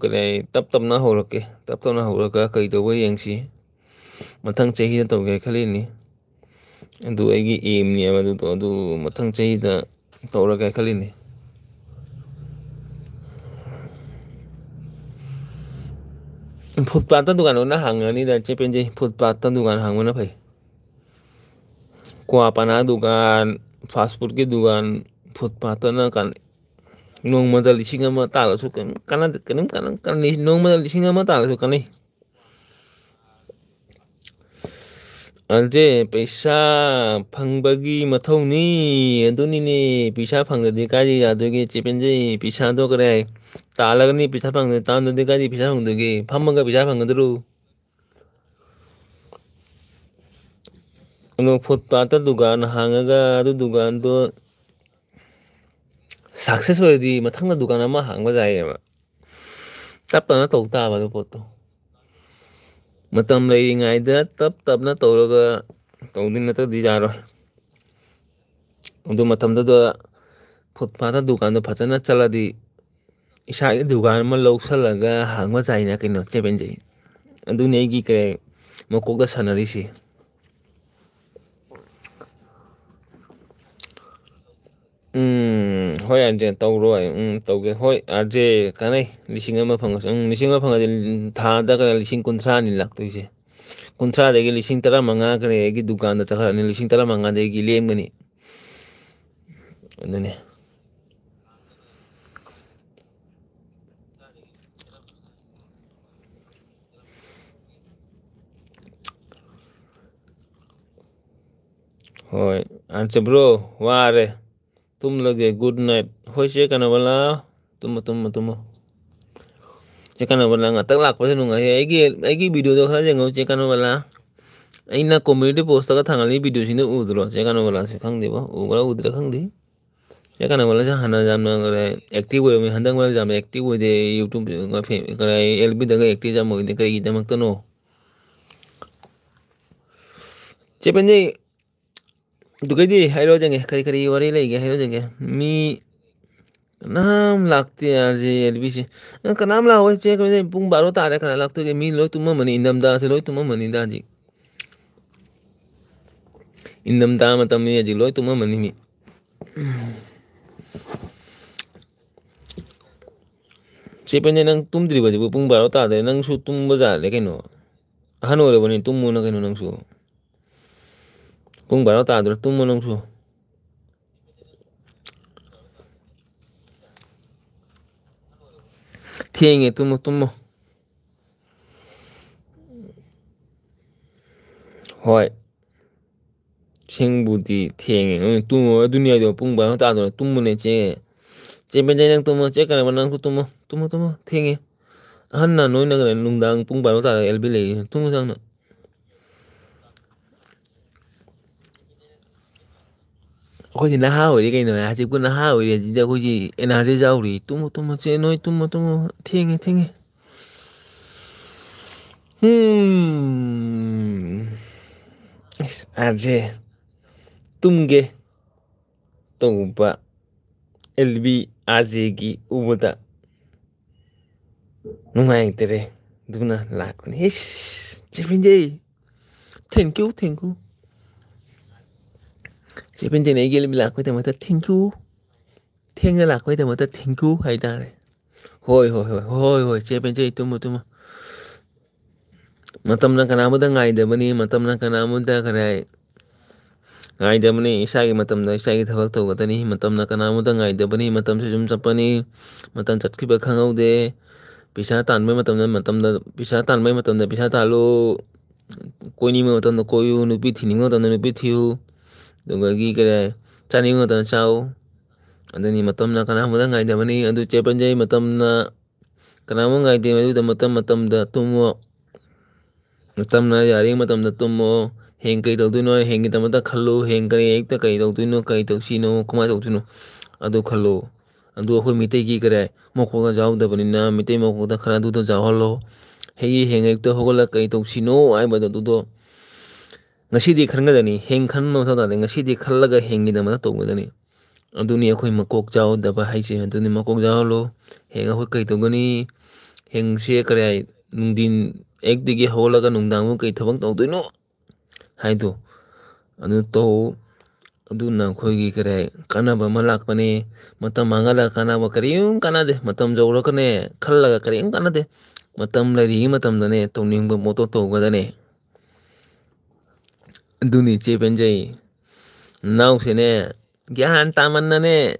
ꯀꯔꯤ ꯍꯥꯏ, ꯇꯞ ꯇꯞꯅ ꯍꯧꯔꯛꯀꯦ꯫ ꯇꯞ ꯇꯞꯅ ꯍꯧꯔꯒ ꯀꯩ ꯇꯧꯕ ꯌꯦꯡꯁꯤ꯫ ꯃꯊꯪ ꯆꯍꯤꯗ ꯇꯧꯒꯦ ꯈꯜꯂꯤꯅꯤ꯫ ꯑꯗꯨ ꯑꯩꯒꯤ aimꯅꯦꯕ ꯑꯗꯨꯗꯣ꯫ ꯑꯗꯨ ꯃꯊꯪ ꯆꯍꯤꯗ ꯇꯧꯔꯒꯦ ꯈꯜꯂꯤꯅꯤ꯫ ꯐꯨꯠꯄꯥꯠꯇ ꯗꯨꯀꯥꯟ ꯑꯣꯏꯅ ꯍꯥꯡꯉꯅꯤꯗ, ꯆꯦ ꯄꯦꯟꯖꯩ꯫ ꯐꯨꯠꯄꯥꯠꯇ ꯗꯨꯀꯥꯟ ꯍꯥꯡꯕꯅ ꯐꯩ꯫ ꯀ꯭ꯋꯥ ꯄꯅꯥ ꯗꯨꯀꯥꯟ, fast foodꯀꯤ ꯗꯨꯀꯥꯟ, ꯐꯨꯠꯄꯥꯠꯇꯅ ꯀꯥꯟꯅꯩ꯫ ꯅꯣꯡꯃꯗ ꯂꯤꯁꯤꯡ ꯑꯃ ꯇꯥꯜꯂꯁꯨ ꯀꯔꯤꯝ ꯀꯥꯟꯅꯗꯦ, ꯀꯔꯤꯝ ꯀꯥꯟꯅ-, ꯀꯥꯟꯅꯩ꯫ ꯅꯣꯡꯃꯗ ꯂꯤꯁꯤꯡ ꯑꯃ ꯇꯥꯜꯂꯁꯨ ꯀꯥꯟꯅꯩ꯫ ꯑꯗꯨꯗꯤ ꯄꯩꯁꯥ ꯐꯪꯕꯒꯤ ꯃꯊꯧꯅꯤ꯫ ꯑꯗꯨꯅꯤꯅꯦ, ꯄꯩꯁꯥ ꯐꯪꯗ꯭ꯔꯗꯤ ꯀꯥꯏꯗ ꯌꯥꯗꯣꯏꯒꯦ, ꯆꯦ ꯄꯦꯟꯖꯩ? ꯄꯩꯁꯥꯗꯣ ꯀꯗꯥꯏ ꯇꯥꯜꯂꯒꯅꯤ ꯄꯩꯁꯥ ꯐꯪꯗꯣꯏ? ꯇꯥꯟꯗ꯭ꯔꯗꯤ ꯀꯥꯏꯗ ꯄꯩꯁꯥ ꯐꯪꯗꯣꯏꯒꯦ? ꯐꯝꯃꯒ ꯄꯩꯁꯥ ꯐꯪꯒꯗ꯭ꯔꯣ? ꯑꯗꯣ ꯐꯨꯠꯄꯥꯠꯇ ꯗꯨꯀꯥꯟ ꯍꯥꯡꯉꯒ ꯑꯗꯨ ꯗꯨꯀꯥꯟꯗꯣ success ꯑꯣꯏꯔꯗꯤ ꯃꯊꯪꯗ ꯗꯨꯀꯥꯟ ꯑꯃ ꯍꯥꯡꯕ ꯌꯥꯏꯌꯦꯕ꯫ ꯇꯞ ꯇꯞꯅ ꯇꯧ ꯇꯥꯕ ꯑꯗꯨ ꯄꯣꯠꯇꯣ꯫ ꯃꯇꯝ ꯂꯩꯔꯤꯉꯩꯗ ꯇꯞ ꯇꯞꯅ ꯇꯧꯔꯒ ꯇꯧꯗꯣꯏ ꯅꯠꯇ꯭ꯔꯗꯤ ꯌꯥꯔꯣꯏ꯫ ꯑꯗꯨ ꯃꯇꯝꯗꯨꯗ ꯐꯨꯠꯄꯥꯠꯇ ꯗꯨꯀꯥꯟꯗꯣ ꯐꯖꯅ ꯆꯠꯂꯗꯤ ꯏꯁꯥꯒꯤ ꯗꯨꯀꯥꯟ ꯑꯃ ꯂꯧꯁꯜꯂꯒ ꯍꯥꯡꯕ ꯌꯥꯏꯅ ꯀꯩꯅꯣ, ꯆꯦ ꯄꯦꯟꯖꯩ꯫ ꯑꯗꯨꯅꯤ ꯑꯩꯒꯤ ꯀꯩ ꯃꯀꯣꯛꯇ ꯁꯥꯟꯅꯔꯤꯁꯤ꯫ ꯎꯝ, ꯍꯣꯏ, ꯑꯥꯔ ꯖꯦ, ꯇꯧꯔꯣ꯫ ꯎꯝ, ꯇꯧꯒꯦ꯫ ꯍꯣꯏ, ꯑꯥꯔ ꯖꯦ, ꯀꯥꯟꯅꯩ꯫ ꯂꯤꯁꯤꯡ ꯑꯃ ꯐꯪꯉꯁꯨ, ꯎꯝ, ꯂꯤꯁꯤꯡ ꯑꯃ ꯐꯪꯉꯗꯤ ꯊꯥꯗ ꯀꯩꯅꯣ ꯂꯤꯁꯤꯡ ꯀꯨꯟꯊ꯭ꯔꯥꯅꯤ ꯂꯥꯛꯇꯣꯏꯁꯦ꯫ ꯀꯨꯟꯊ꯭ꯔꯥꯗꯒꯤ ꯂꯤꯁꯤꯡ ꯇꯔꯥꯃꯉꯥ ꯀꯔꯤ ꯑꯩꯒꯤ ꯗꯨꯀꯥꯟꯗ ꯆꯠꯈ꯭ꯔꯅꯤ, ꯂꯤꯁꯤꯡ ꯇꯔꯥꯃꯉꯥꯗꯒꯤ ꯂꯦꯝꯒꯅꯤ꯫ ꯑꯗꯨꯅꯤ꯫ ꯍꯣꯏ, ꯑꯥꯔ ꯖꯦ ꯕ꯭ꯔꯣ, ꯋꯥꯔꯦ꯫ ꯇꯨꯝꯂꯒꯦ, good night꯫ ꯍꯣꯏ, ꯆꯦ ꯀꯅꯣꯕꯂꯥ, ꯇꯨꯝꯃꯣ, ꯇꯨꯝꯃꯣ, ꯇꯨꯝꯃꯣ꯫ ꯆꯦ ꯀꯅꯣꯕꯂꯥ ꯉꯥꯛꯇꯪ ꯂꯥꯛꯄꯁꯦ ꯅꯨꯡꯉꯥꯏꯌꯦ꯫ ꯑꯩꯒꯤ, ꯑꯩꯒꯤ videoꯗꯣ ꯈꯔ ꯌꯦꯡꯉꯣ, ꯆꯦ ꯀꯅꯣꯕꯂꯥ꯫ ꯑꯩꯅ ꯀꯣꯃ꯭ꯌꯨꯅꯤꯇꯤ ꯄꯣꯁꯇꯒ ꯊꯥꯡꯒꯠꯂꯤ ꯚꯤꯗꯤꯑꯣꯁꯤꯡꯗꯣ ꯎꯗ꯭ꯔꯣ? ꯆꯦ ꯀꯥꯅꯕꯂꯥꯁꯦ ꯈꯪꯗꯦꯕ, ꯎꯕ꯭ꯔꯥ ꯎꯗ꯭ꯔꯥ ꯈꯪꯗꯦ꯫ ꯆꯦ ꯀꯥꯅꯕꯂꯥꯁꯦ ꯍꯥꯟꯅ ꯌꯥꯝꯅ ꯑꯦꯛꯇꯤꯚ ꯑꯣꯏꯔꯝꯃꯤ, ꯍꯟꯗꯛ ꯃꯔꯛ ꯌꯥꯝꯅ ꯑꯦꯛꯇꯤꯚ ꯑꯣꯏꯗꯦ꯫ ꯌꯨꯇ꯭ꯌꯨꯕ, ꯀꯔꯤ, ꯑꯦꯜ ꯕꯤꯗꯒ ꯑꯦꯛꯇꯤꯚ ꯌꯥꯝ ꯑꯣꯏꯗꯦ, ꯀꯔꯤꯒꯤꯗꯃꯛꯇꯅꯣ? ꯆꯦ ꯄꯦꯟꯖꯩ, ꯑꯗꯨꯒꯩꯗꯤ ꯍꯥꯏꯔꯣ ꯌꯦꯡꯒꯦ, ꯀꯔꯤ ꯀꯔꯤ ꯋꯥꯔꯤ ꯂꯩꯒꯦ ꯍꯥꯏꯔꯣ ꯌꯦꯡꯒꯦ꯫ ꯃꯤ ꯀꯅꯥꯝ ꯂꯥꯛꯇꯦ ꯍꯧꯖꯤꯛ ꯑꯦꯜ ꯕꯤꯁꯦ꯫ ꯑ, ꯀꯅꯥꯝ ꯂꯥꯛꯑꯣꯏ ꯆꯦ, ꯀꯩꯅꯣ, ꯄꯨꯡ ꯕꯥꯔꯣ ꯇꯥꯔꯦ, ꯀꯅꯥ ꯂꯥꯛꯇꯣꯏꯒꯦ? ꯃꯤ ꯂꯣꯏ ꯇꯨꯝꯃꯝꯃꯅꯤ, ꯏꯪꯊꯝꯊꯥꯁꯦ ꯂꯣꯏ ꯇꯨꯝꯃꯝꯃꯅꯤꯗ ꯍꯧꯖꯤꯛ꯫ ꯏꯪꯊꯝꯊꯥ ꯃꯇꯝꯅꯤ ꯍꯧꯖꯤꯛ, ꯂꯣꯏ ꯇꯨꯝꯃꯝꯃꯅꯤ ꯃꯤ꯫ ꯆꯦ ꯄꯦꯟꯖꯩ, ꯅꯪ ꯇꯨꯝꯗ꯭ꯔꯤꯕ ꯍꯧꯖꯤꯛꯄꯨ? ꯄꯨꯡ ꯕꯥꯔꯣ ꯇꯥꯗ꯭ꯔꯦ, ꯅꯪꯁꯨ ꯇꯨꯝꯕ ꯌꯥꯔꯦ ꯀꯩꯅꯣ꯫ ꯑꯍꯟ ꯑꯣꯏꯔꯕꯅꯤ, ꯇꯨꯝꯃꯣꯅ ꯀꯩꯅꯣ ꯅꯪꯁꯨ꯫ ꯄꯨꯡ ꯕꯥꯔꯣ ꯇꯥꯗ꯭ꯔꯣ? ꯇꯨꯝꯃꯣ ꯅꯪꯁꯨ꯫ ꯊꯦꯡꯉꯦ, ꯇꯨꯝꯃꯣ, ꯇꯨꯝꯃꯣ꯫ ꯍꯣꯏ꯫ ꯊꯦꯡꯕꯨꯗꯤ ꯊꯦꯡꯉꯦ꯫ ꯎꯝ, ꯇꯨꯝꯃꯣ꯫ ꯑꯗꯨꯅꯤ ꯍꯥꯏꯗꯣ, ꯄꯨꯡ ꯕꯥꯔꯣ ꯇꯥꯗꯣꯔꯦ꯫ ꯇꯨꯝꯃꯨꯅꯦ, ꯆꯦ꯫ ꯆꯦ ꯄꯦꯟꯖꯩ, ꯅꯪ ꯇꯨꯝꯃꯣ꯫ ꯆꯦ ꯀꯥꯅꯕ, ꯅꯪꯁꯨ ꯇꯨꯝꯃꯣ꯫ ꯇꯨꯝꯃꯣ, ꯇꯨꯝꯃꯣ꯫ ꯊꯦꯡꯉꯦ꯫ ꯑꯍꯟꯅ ꯅꯣꯏꯅ ꯅꯨꯡꯗꯥꯡ ꯄꯨꯡ ꯕꯥꯔꯣ ꯇꯥꯔꯒ ꯑꯦꯜ ꯕꯤ ꯂꯩꯔꯤ꯫ ꯇꯨꯝꯃꯨ ꯆꯪꯅ꯫ ꯑꯩꯈꯣꯏꯗꯤ ꯅꯍꯥ ꯑꯣꯏꯔꯤ ꯀꯩꯅꯣ, ꯍꯧꯖꯤꯛꯄꯨ ꯅꯍꯥ ꯑꯣꯏꯔꯤ꯫ ꯍꯧꯖꯤꯛꯇꯤ ꯑꯩꯈꯣꯏꯗꯤ ꯑꯦꯅꯔꯖꯤ ꯌꯥꯎꯔꯤ꯫ ꯇꯨꯝꯃꯨ, ꯇꯨꯝꯃꯨ, ꯆꯦ, ꯅꯣꯏ ꯇꯨꯝꯃꯨ, ꯇꯨꯝꯃꯨ꯫ ꯊꯦꯡꯉꯦ, ꯊꯦꯡꯉꯦ꯫ ꯍꯝ꯫ ꯑꯁ, ꯑꯥꯔ ꯖꯦ ꯇꯨꯝꯒꯦ ꯇꯧꯕ ꯑꯦꯜ ꯕꯤ ꯑꯥꯔ ꯖꯦꯒꯤ ꯎꯕꯗ ꯅꯨꯡꯉꯥꯏꯇꯔꯦ꯫ ꯑꯗꯨꯅ ꯂꯥꯛꯄꯅꯤ꯫ ꯏꯁ, ꯆꯦ ꯄꯦꯟꯖꯩ, thank you, thank you꯫ ꯆꯦ ꯄꯦꯟꯖꯩꯅ ꯑꯩꯒꯤ ꯑꯦꯜ ꯕꯤ ꯂꯥꯛꯄꯩꯗꯃꯛꯇ thank you꯫ ꯊꯦꯡꯅ ꯂꯥꯛꯄꯩꯗꯃꯛꯇ thank you ꯍꯥꯏꯇꯥꯔꯦ꯫ ꯍꯣꯏ, ꯍꯣꯏ, ꯍꯣꯏ, ꯍꯣꯏ, ꯍꯣꯏ, ꯆꯦ ꯄꯦꯟꯖꯩ, ꯇꯨꯝꯃꯨ, ꯇꯨꯝꯃꯨ꯫ ꯃꯇꯝꯅ ꯀꯅꯥꯃꯠꯇ ꯉꯥꯏꯗꯕꯅꯤ, ꯃꯇꯝꯅ ꯀꯅꯥꯃꯠꯇ ꯀꯔꯤ ꯉꯥꯏꯗꯕꯅꯤ꯫ ꯏꯁꯥꯒꯤ ꯃꯇꯝꯗ ꯏꯁꯥꯒꯤ ꯊꯕꯛ ꯇꯧꯒꯗꯕꯅꯤ꯫ ꯃꯇꯝꯅ ꯀꯅꯥꯃꯠꯇ ꯉꯥꯏꯗꯕꯅꯤ꯫ ꯃꯇꯝꯁꯨ ꯁꯨꯝ ꯆꯠꯄꯅꯤ꯫ ꯃꯇꯝ ꯆꯠꯈꯤꯕ ꯈꯪꯍꯧꯗꯦ꯫ ꯄꯩꯁꯥ ꯇꯥꯟꯕ ꯃꯇꯝꯗ, ꯃꯇꯝꯗ, ꯄꯩꯁꯥ ꯇꯥꯟꯕ ꯃꯇꯝꯗ ꯄꯩꯁꯥ ꯇꯥꯜꯂꯨ꯫ ꯀꯣꯏꯅꯤꯡꯕ ꯃꯇꯝꯗ ꯀꯣꯏꯌꯨ꯫ ꯅꯨꯄꯤ ꯊꯤꯅꯤꯡꯕ ꯃꯇꯝꯗ ꯅꯨꯄꯤ ꯊꯤꯌꯨ꯫ ꯑꯗꯨꯗꯒꯤ ꯀꯔꯤ ꯍꯥꯏ, ꯆꯥꯅꯤꯡꯕ ꯃꯇꯝꯗ ꯆꯥꯎ꯫ ꯑꯗꯨꯅꯤ, ꯃꯇꯝꯅ ꯀꯅꯥꯃꯠꯇ ꯉꯥꯏꯗꯕꯅꯤ꯫ ꯑꯗꯨ ꯆꯦ ꯄꯦꯟꯖꯩ, ꯃꯇꯝꯅ ꯀꯅꯥꯃꯨꯛ ꯉꯥꯏꯗꯦ, ꯃꯗꯨꯗ ꯃꯇꯝ ꯃꯇꯝꯗ ꯇꯨꯝꯃꯣ꯫ ꯃꯇꯝꯅ ꯌꯥꯔꯤꯉꯩ ꯃꯇꯝꯗ ꯇꯨꯝꯃꯣ꯫ ꯍꯌꯦꯡ ꯀꯩ ꯇꯧꯗꯣꯏꯅꯣ, ꯍꯌꯦꯡꯒꯤꯗꯃꯛꯇ ꯈꯜꯂꯨ꯫ ꯍꯌꯦꯡ ꯀꯔꯤ ꯑꯌꯨꯛꯇ ꯀꯔꯤ ꯇꯧꯗꯣꯏꯅꯣ, ꯀꯔꯤ ꯇꯧꯁꯤꯅꯣ, ꯀꯃꯥꯏꯅ ꯇꯧꯗꯣꯏꯅꯣ, ꯑꯗꯨ ꯈꯜꯂꯨ꯫ ꯑꯗꯨ ꯑꯩꯈꯣꯏ ꯃꯤꯇꯩꯒꯤ ꯀꯔꯤ ꯃꯀꯣꯛꯇ ꯌꯥꯎꯗꯕꯅꯤꯅ, ꯃꯤꯇꯩ ꯃꯀꯣꯛꯇ ꯈꯔ ꯑꯗꯨꯗꯣ ꯌꯥꯎꯍꯜꯂꯣ꯫ ꯍꯌꯦꯡ, ꯍꯌꯦꯡ ꯑꯌꯨꯛꯇ ꯍꯧꯒꯠꯂꯒ ꯀꯔꯤ ꯇꯧꯁꯤꯅꯣ ꯍꯥꯏꯕꯗꯣ ꯑꯗꯨꯗꯣ ꯉꯁꯤꯗꯤ ꯈꯟꯒꯗꯕꯅꯤ꯫ ꯍꯌꯦꯡ ꯈꯟꯕ ꯃꯊꯧ ꯇꯥꯗꯦ꯫ ꯉꯁꯤꯗꯤ ꯈꯜꯂꯒ ꯍꯌꯦꯡꯒꯤꯗꯃꯛꯇ ꯇꯧꯒꯗꯕꯅꯤ꯫ ꯑꯗꯨꯅꯤ ꯑꯩꯈꯣꯏ ꯃꯀꯣꯛ ꯆꯥꯎꯗꯕ ꯍꯥꯏꯁꯦ꯫ ꯑꯗꯨꯅꯤ ꯃꯀꯣꯛ ꯆꯥꯎꯍꯜꯂꯣ꯫ ꯍꯌꯦꯡ ꯑꯩꯈꯣꯏ ꯀꯩ ꯇꯧꯒꯅꯤ? ꯍꯌꯦꯡꯁꯦ ꯀꯔꯤ ꯍꯥꯏ? ꯅꯨꯡꯊꯤꯟ ꯑꯌꯨꯛꯇꯒꯤ ꯍꯧꯒꯠꯂꯒ ꯅꯨꯡꯗꯥꯡꯕꯨ ꯀꯩ ꯊꯕꯛ ꯇꯧꯗꯣꯏꯅꯣ ꯍꯥꯏꯗꯣ ꯑꯗꯨ ꯇꯧ꯫ ꯑꯗꯨꯅ ꯑꯩꯈꯣꯏꯒꯤ ꯀꯔꯤ ꯍꯥꯏ? ꯀꯥꯟꯅꯕ ꯑꯃ ꯂꯥꯛꯄꯅꯤ꯫ ꯃꯇꯝ ꯃꯥꯡꯍꯜꯂꯒ ꯀꯥꯟꯅꯕ ꯀꯔꯤꯝ ꯀꯥꯟꯅꯗꯦ꯫ ꯃꯇꯝ ꯌꯧꯔꯒꯅꯦ ꯈꯜꯂꯒ ꯀꯔꯤꯝ ꯀꯥꯟꯅꯗꯦ꯫ ꯃꯇꯝ ꯂꯩꯔꯤꯉꯩ ꯃꯇꯝꯗꯅꯦ ꯇꯧꯅꯤꯡꯕ ꯄꯣꯠꯇꯣ ꯇꯧꯒꯗꯅꯦ꯫ ꯑꯗꯨꯅꯤ ꯏꯆꯦ ꯄꯦꯟꯖꯩ꯫ ꯅꯅꯥꯎꯁꯤꯅꯦ ꯒ꯭ꯌꯥꯟ ꯇꯥꯃꯟꯅꯅꯦ,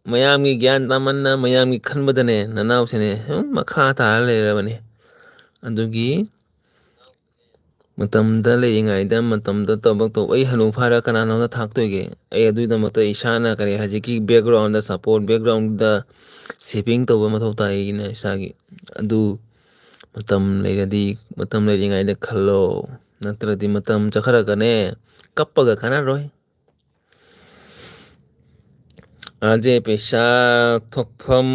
ꯃꯌꯥꯝꯒꯤ ꯒ꯭ꯌꯥꯟ ꯇꯥꯃꯟꯅ, ꯃꯌꯥꯝꯒꯤ ꯈꯟꯕꯗꯅꯦ ꯅꯅꯥꯎꯁꯤꯅꯦ ꯁꯨꯝ ꯃꯈꯥ ꯇꯥꯔ ꯂꯩꯔꯕꯅꯤ꯫ ꯑꯗꯨꯒꯤ ꯃꯇꯝꯗ ꯂꯩꯔꯤꯉꯩꯗ ꯃꯇꯝꯗ ꯊꯕꯛ ꯇꯧ꯫ ꯑꯩ ꯍꯅꯨ ꯐꯥꯔ ꯀꯅꯥꯅꯣꯗ ꯊꯥꯛꯇꯣꯏꯒꯦ? ꯑꯩ ꯑꯗꯨꯒꯤꯗꯃꯛꯇ ꯏꯁꯥꯅ ꯀꯔꯤ ꯍꯧꯖꯤꯛꯀꯤ background ꯗ, support background ꯗ saving ꯇꯧꯕ ꯃꯊꯧ ꯇꯥꯏ ꯑꯩꯅ ꯏꯁꯥꯒꯤ꯫ ꯑꯗꯨ ꯃꯇꯝ ꯂꯩꯔꯗꯤ, ꯃꯇꯝ ꯂꯩꯔꯤꯉꯩꯗ ꯈꯜꯂꯣ꯫ ꯅꯠꯇ꯭ꯔꯗꯤ ꯃꯇꯝ ꯆꯠꯈ꯭ꯔꯒꯅꯦ ꯀꯞꯄꯒ ꯀꯥꯟꯅꯔꯣꯏ꯫ ꯑꯥꯔ ꯖꯦ ꯄꯩꯁꯥ ꯊꯣꯛꯐꯝ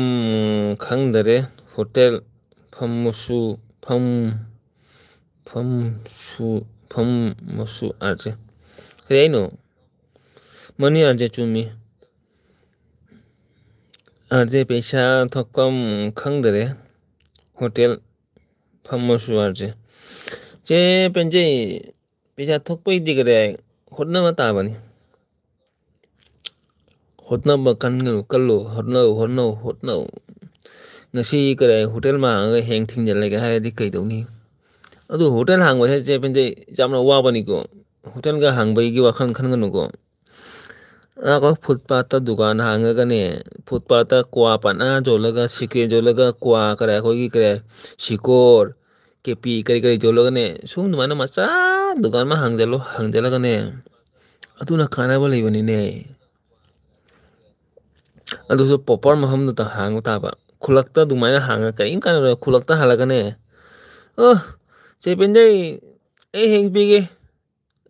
ꯈꯪꯗꯔꯦ꯫ ꯍꯣꯇꯦꯜ ꯐꯝꯃꯁꯨ, ꯐꯝ, ꯐꯝꯁꯨ, ꯐꯝꯃꯁꯨ ꯑꯥꯔ ꯖꯦ꯫ ꯀꯔꯤ ꯍꯥꯏꯅꯣ? ꯃꯥꯅꯤ ꯑꯥꯔ ꯖꯦ, ꯆꯨꯝꯃꯤ꯫ ꯑꯥꯔ ꯖꯦ ꯄꯩꯁꯥ ꯊꯣꯛꯐꯝ ꯈꯪꯗꯔꯦ꯫ ꯍꯣꯇꯦꯜ ꯐꯝꯃꯁꯨ ꯑꯥꯔ ꯖꯦ꯫ ꯆꯦ ꯄꯦꯟꯖꯩ, ꯄꯩꯁꯥ ꯊꯣꯛꯄꯩꯗꯤ ꯀꯔꯤ ꯍꯣꯠꯅꯕ ꯇꯥꯕꯅꯤ꯫ ꯍꯣꯠꯅꯕ ꯀꯟꯒꯅꯨ, ꯀꯜꯂꯨ, ꯍꯣꯠꯅꯧ, ꯍꯣꯠꯅꯧ, ꯍꯣꯠꯅꯧ꯫ ꯉꯁꯤ ꯀꯔꯤ ꯍꯣꯇꯦꯜ ꯑꯃ ꯍꯥꯡꯉꯒ ꯍꯌꯦꯡ ꯊꯤꯡꯖꯤꯜꯂꯒꯦ ꯍꯥꯏꯔꯗꯤ ꯀꯩꯗꯧꯅꯤ? ꯑꯗꯨ ꯍꯣꯇꯦꯜ ꯍꯥꯡꯕꯁꯦ ꯆꯦ ꯄꯦꯟꯖꯩ ꯌꯥꯝꯅ ꯋꯥꯕꯅꯤꯀꯣ꯫ ꯍꯣꯇꯦꯜꯒ ꯍꯥꯡꯕꯒꯤ ꯋꯥꯈꯜ ꯈꯟꯒꯅꯨꯀꯣ꯫ ꯑꯩꯈꯣꯏ ꯐꯨꯠꯄꯥꯠꯇ ꯗꯨꯀꯥꯟ ꯍꯥꯡꯉꯒꯅꯦ, ꯐꯨꯠꯄꯥꯠꯇ ꯀ꯭ꯋꯥ ꯄꯅꯥ ꯌꯣꯜꯂꯒ, ꯁꯤꯒꯔꯦꯠ ꯌꯣꯜꯂꯒ, ꯀ꯭ꯋꯥ ꯀꯔꯤ, ꯑꯩꯈꯣꯏꯒꯤ ꯀꯔꯤ, ꯁꯤꯀꯣꯔ, ꯀꯦꯄꯤ ꯀꯔꯤ ꯀꯔꯤ ꯌꯣꯜꯂꯒꯅꯦ, ꯁꯨꯝ ꯑꯗꯨꯃꯥꯏꯅ ꯃꯆꯥ ꯗꯨꯀꯥꯟ ꯑꯃ ꯍꯥꯡꯖꯜꯂꯣ, ꯍꯥꯡꯖꯜꯂꯒꯅꯦ, ꯑꯗꯨꯅ ꯀꯥꯟꯅꯕ ꯂꯩꯕꯅꯤꯅꯦ꯫ ꯑꯗꯨꯁꯨ proper ꯃꯐꯝꯗꯨꯗ ꯍꯥꯡꯕ ꯇꯥꯕ꯫ ꯈꯨꯜꯂꯛꯇ ꯑꯗꯨꯃꯥꯏꯅ ꯍꯥꯡꯉꯒ ꯀꯔꯤꯝ ꯀꯥꯟꯅꯔꯣꯏ꯫ ꯈꯨꯜꯂꯛꯇ ꯍꯜꯂꯒꯅꯦ, ꯑ, "ꯆꯦ ꯄꯦꯟꯖꯩ, ꯑꯩ ꯍꯦꯡ ꯄꯤꯒꯦ꯫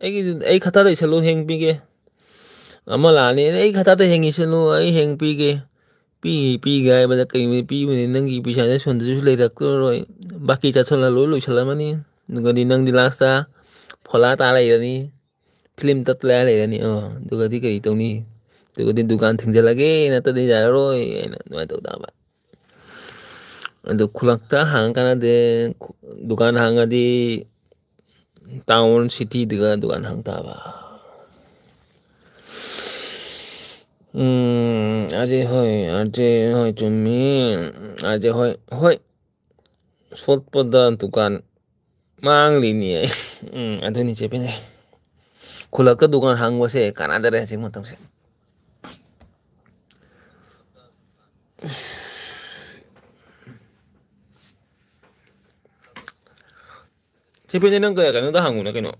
ꯑꯩꯒꯤ, ꯑꯩ ꯈꯠꯇꯗ ꯏꯁꯜꯂꯨ, ꯍꯦꯡ ꯄꯤꯒꯦ꯫ ꯑꯃ ꯂꯥꯛꯑꯅꯤ, ꯑꯩ ꯈꯠꯇꯗ ꯍꯦꯡ ꯏꯁꯜꯂꯨ, ꯑꯩ ꯍꯦꯡ ꯄꯤꯒꯦ꯫ ꯄꯤ, ꯄꯤꯒꯦ ꯍꯥꯏꯕꯗ ꯀꯩ ꯄꯤꯕꯅꯤ? ꯅꯪꯒꯤ ꯄꯩꯁꯥꯁꯦ ꯁꯣꯟꯗꯁꯨ ꯂꯩꯔꯛꯇꯔꯣꯏ꯫ ꯕꯥꯀꯤ ꯆꯠꯁꯜꯂ ꯂꯣꯏ ꯂꯣꯏꯁꯜꯂꯝꯃꯅꯤ꯫ ꯑꯗꯨꯒꯗꯤ ꯅꯪꯗꯤ ꯂꯥꯁꯇ ꯐꯣꯂꯥ ꯇꯥ ꯂꯩꯔꯅꯤ꯫ ꯐꯤꯂꯝ ꯇꯠꯂ ꯂꯩꯔꯅꯤ꯫ ꯑꯣ, ꯑꯗꯨꯒꯗꯤ ꯀꯔꯤ ꯇꯧꯅꯤ? ꯑꯗꯨꯒꯗꯤ ꯗꯨꯀꯥꯟ ꯊꯤꯡꯖꯤꯜꯂꯒꯦ, ꯅꯠꯇ꯭ꯔꯗꯤ ꯌꯥꯔꯔꯣꯏ" ꯍꯥꯏꯅ ꯑꯗꯨꯃꯥꯏꯅ ꯇꯧ ꯇꯥꯕ꯫ ꯑꯗꯨ ꯈꯨꯂꯛꯇ ꯍꯥꯡꯉꯀꯥꯟꯗꯗꯤ, ꯈꯨ-, ꯗꯨꯀꯥꯟ ꯍꯥꯡꯉꯗꯤ ꯇꯥꯎꯟ ꯁꯤꯇꯤꯗꯒ ꯗꯨꯀꯥꯟ ꯍꯥꯡ ꯇꯥꯕ꯫ ꯎꯝ, ꯑꯖꯦ ꯍꯣꯏ, ꯑꯖꯦ ꯍꯣꯏ, ꯆꯨꯝꯃꯤ꯫ ꯑꯖꯦ ꯍꯣꯏ, ꯍꯣꯏ꯫ ꯁꯣꯠꯄꯗ ꯗꯨꯀꯥꯟ ꯃꯥꯡꯂꯤꯅꯤ꯫ ꯎꯝ, ꯑꯗꯨꯅꯤ ꯆꯦ ꯄꯦꯟꯖꯩ꯫ ꯈꯨꯂꯛꯇ ꯗꯨꯀꯥꯟ ꯍꯥꯡꯕꯁꯦ ꯀꯥꯟꯅꯗꯔꯦ ꯍꯧꯖꯤꯛ ꯃꯇꯝꯁꯦ꯫ ꯆꯦ ꯄꯦꯟꯖꯩ, ꯅꯪ ꯀꯩꯅꯣꯗ ꯍꯥꯡꯉꯨꯅ ꯀꯩꯅꯣ꯫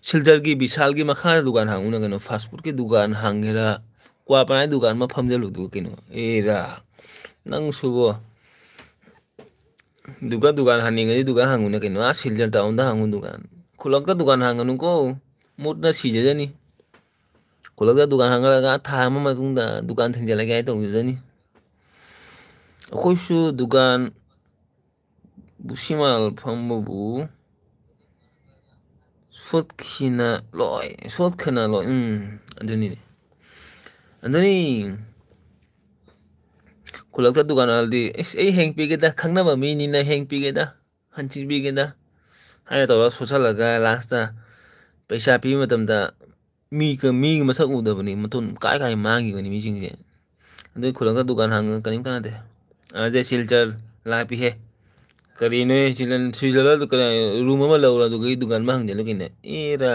ꯁꯤꯜꯆꯔꯒꯤ ꯕꯤꯁꯥꯜꯒꯤ ꯃꯈꯥꯗ ꯗꯨꯀꯥꯟ ꯍꯥꯡꯉꯨꯅ ꯀꯩꯅꯣ꯫ ꯐꯥꯁ ꯐꯨꯗꯀꯤ ꯗꯨꯀꯥꯟ ꯍꯥꯡꯒꯦꯔꯥ, ꯀ꯭ꯋꯥ ꯄꯅꯥꯒꯤ ꯗꯨꯀꯥꯟ ꯑꯃ ꯐꯝꯖꯜꯂꯨꯗꯨ ꯀꯩꯅꯣ꯫ ꯑꯦꯔꯥ, ꯅꯪꯁꯨꯕꯣ꯫ ꯗꯨꯀꯥꯟ, ꯗꯨꯀꯥꯟ ꯍꯥꯡꯅꯤꯡꯉꯗꯤ ꯗꯨꯀꯥꯟ ꯍꯥꯡꯉꯨꯅꯦ ꯀꯩꯅꯣ꯫ ꯑꯥ ꯁꯤꯜꯆꯔ ꯇꯥꯎꯟꯗ ꯍꯥꯡꯉꯨ ꯗꯨꯀꯥꯟ꯫ ꯈꯨꯂꯛꯇ ꯗꯨꯀꯥꯟ ꯍꯥꯡꯒꯅꯨꯀꯣ꯫ ꯃꯨꯠꯅ ꯁꯤꯖꯖꯅꯤ꯫ ꯈꯨꯂꯛꯇ ꯗꯨꯀꯥꯟ ꯍꯥꯡꯉꯒ ꯊꯥ ꯑꯃ ꯃꯇꯨꯡꯗ ꯗꯨꯀꯥꯟ ꯊꯤꯡꯖꯤꯜꯂꯒꯦ ꯍꯥꯏ ꯇꯧꯖꯖꯅꯤ꯫ ꯑꯩꯈꯣꯏꯁꯨ ꯗꯨꯀꯥꯟ ꯕꯨꯁꯤꯃꯥꯜ ꯐꯝꯕꯕꯨ ꯁꯣꯠꯈꯤꯅ ꯂꯣꯏ, ꯁꯣꯠꯈꯤꯅ ꯂꯣꯏ꯫ ꯎꯝ, ꯑꯗꯨꯅꯤꯅꯦ꯫ ꯑꯗꯨꯅꯤ꯫ ꯈꯨꯂꯛꯇ ꯗꯨꯀꯥꯟ ꯍꯥꯡꯉꯗꯤ, "ꯏꯁ, ꯑꯩ ꯍꯌꯦꯡ ꯄꯤꯒꯦꯗ, ꯈꯪꯅꯕ ꯃꯤꯅꯤꯅ ꯍꯌꯦꯡ ꯄꯤꯒꯦꯗ, ꯍꯟꯆꯤꯠ ꯄꯤꯒꯦꯗ" ꯍꯥꯏꯅ ꯇꯧꯔꯒ ꯁꯣꯠꯆꯜꯂꯒ ꯂꯥꯁꯇ ꯄꯩꯁꯥ ꯄꯤꯕ ꯃꯇꯝꯗ ꯃꯤ ꯀ-, ꯃꯤꯒꯤ ꯃꯁꯛ ꯎꯗꯕꯅꯤ, ꯃꯊꯣꯟ ꯀꯥꯏ ꯀꯥꯏ ꯃꯥꯡꯈꯤꯕꯅꯤ ꯃꯤꯁꯤꯡꯁꯦ꯫ ꯑꯗꯨꯏ ꯈꯨꯂꯛꯇ ꯗꯨꯀꯥꯟ ꯍꯥꯡꯉꯒ ꯀꯔꯤꯝ ꯀꯥꯟꯅꯗꯦ꯫ ꯑꯗꯩ ꯁꯤꯜꯆꯔ ꯂꯥꯞꯄꯤꯍꯦ꯫ ꯀꯔꯤꯅꯣꯍꯦ, ꯁꯤꯜꯆꯔ, ꯁꯤꯜꯆꯔꯗ ꯀꯩꯅꯣ, ꯔꯨꯝ ꯑꯃ ꯂꯧꯔꯣ, ꯑꯗꯨꯒ ꯑꯩ ꯗꯨꯀꯥꯟ ꯑꯃ ꯍꯥꯡꯖꯜꯂꯨ ꯀꯩꯅꯣ꯫ ꯑꯦꯔꯥ꯫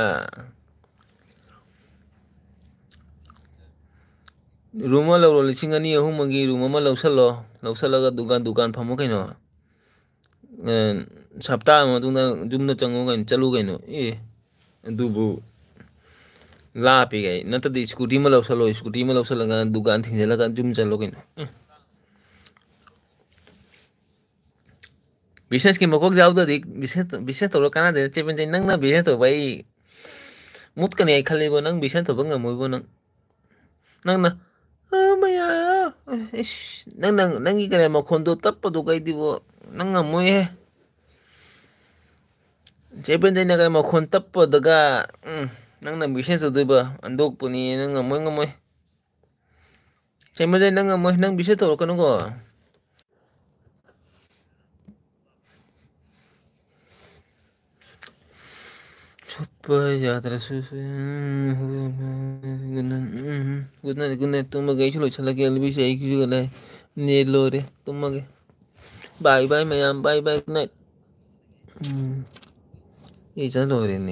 ꯔꯨꯝ ꯑꯃ ꯂꯧꯔꯣ, ꯂꯤꯁꯤꯡ ꯑꯅꯤ ꯑꯍꯨꯝ ꯑꯃꯒꯤ ꯔꯨꯝ ꯑꯃ ꯂꯧꯁꯜꯂꯣ꯫ ꯂꯧꯁꯜꯂꯒ ꯗꯨꯀꯥꯟ, ꯗꯨꯀꯥꯟ ꯐꯝꯃꯣ ꯀꯩꯅꯣ꯫ ꯑ, ꯍꯞꯇꯥ ꯑꯃ ꯃꯇꯨꯡꯗ ꯌꯨꯝꯗ ꯆꯪꯉꯨ ꯀꯩꯅꯣ, ꯆꯠꯂꯨ ꯀꯩꯅꯣ꯫ ꯑꯦ, ꯑꯗꯨꯕꯨ ꯂꯥꯞꯄꯤ ꯀꯥꯏ꯫ ꯅꯠꯇ꯭ꯔꯗꯤ ꯁ꯭ꯀꯨꯇꯤ ꯑꯃ ꯂꯧꯁꯜꯂꯣ, ꯁ꯭ꯀꯨꯇꯤ ꯑꯃ ꯂꯧꯁꯜꯂꯒ ꯗꯨꯀꯥꯟ ꯊꯤꯡꯖꯤꯜꯂꯒ ꯌꯨꯝ ꯆꯠꯂꯣ ꯀꯩꯅꯣ꯫ ꯎꯝ꯫ ꯕꯤꯖꯤꯅꯦꯁꯀꯤ ꯃꯀꯣꯛ ꯌꯥꯎꯗ꯭ꯔꯗꯤ ꯕꯤꯖꯤꯅꯦꯁ, ꯕꯤꯖꯤꯅꯦꯁ ꯇꯧꯔ ꯀꯥꯟꯅꯗꯦ꯫ ꯆꯦ ꯕꯦꯟꯖꯩ, ꯅꯪꯅ ꯕꯤꯖꯤꯅꯦꯁ ꯇꯧꯕ ꯑꯩ ꯃꯨꯠꯀꯅꯤ ꯑꯩ ꯈꯜꯂꯤꯕꯣ꯫ ꯅꯪ ꯕꯤꯖꯤꯅꯦꯁ ꯇꯧꯕ ꯉꯝꯃꯣꯏꯕꯣ ꯅꯪ꯫ ꯅꯪꯅ, "ꯑ, ꯃꯌꯥ, ꯏꯁ, ꯅꯪ, ꯅꯪ, ꯅꯪꯒꯤ ꯀꯩꯅꯣ ꯃꯈꯣꯟꯗꯣ ꯇꯞꯄꯗꯣ ꯀꯩꯗꯤꯕꯣ, ꯅꯪ ꯉꯝꯃꯣꯏꯍꯦ꯫ ꯆꯦ ꯕꯦꯟꯖꯩꯅ ꯀꯩꯅꯣ ꯃꯈꯣꯟ ꯇꯞꯄꯗꯒ, ꯎꯝ, ꯅꯪꯅ ꯕꯤꯖꯤꯅꯦꯁ ꯇꯧꯗꯣꯏꯕ, ꯑꯟꯗꯣꯛꯄꯅꯤ, ꯅꯪ ꯉꯝꯃꯣꯏ, ꯉꯝꯃꯣꯏ꯫ ꯆꯦ ꯕꯦꯟꯖꯩ, ꯅꯪ ꯉꯝꯃꯣꯏ, ꯅꯪ ꯕꯤꯖꯤꯅꯦꯁ ꯇꯧꯔꯛꯀꯅꯨꯀꯣ"꯫ ꯁꯨꯠꯄ ꯌꯥꯗ꯭ꯔꯁꯨ ꯁꯨ-, ꯎꯝ, ꯒꯨꯗ ꯅꯥꯏꯠ, ꯎꯝ, ꯒꯨꯗ ꯅꯥꯏꯠ, ꯒꯨꯗ ꯅꯥꯏꯠ, ꯇꯨꯝꯃꯒꯦ, ꯑꯩꯁꯨ ꯂꯣꯏꯁꯤꯜꯂꯒꯦ, ꯑꯦꯜ ꯕꯤꯁꯦ ꯑꯩꯒꯤꯁꯨ ꯂꯩ꯫ ꯅꯦꯠ ꯂꯣꯏꯔꯦ, ꯇꯨꯝꯃꯒꯦ꯫ ꯕꯥꯏ ꯕꯥꯏ ꯃꯌꯥꯝ, ꯕꯥꯏ ꯕꯥꯏ, ꯒꯨꯗ ꯅꯥꯏꯠ꯫ ꯎꯝ, ꯑꯩ ꯆꯠ ꯂꯣꯏꯔꯦꯅꯦ꯫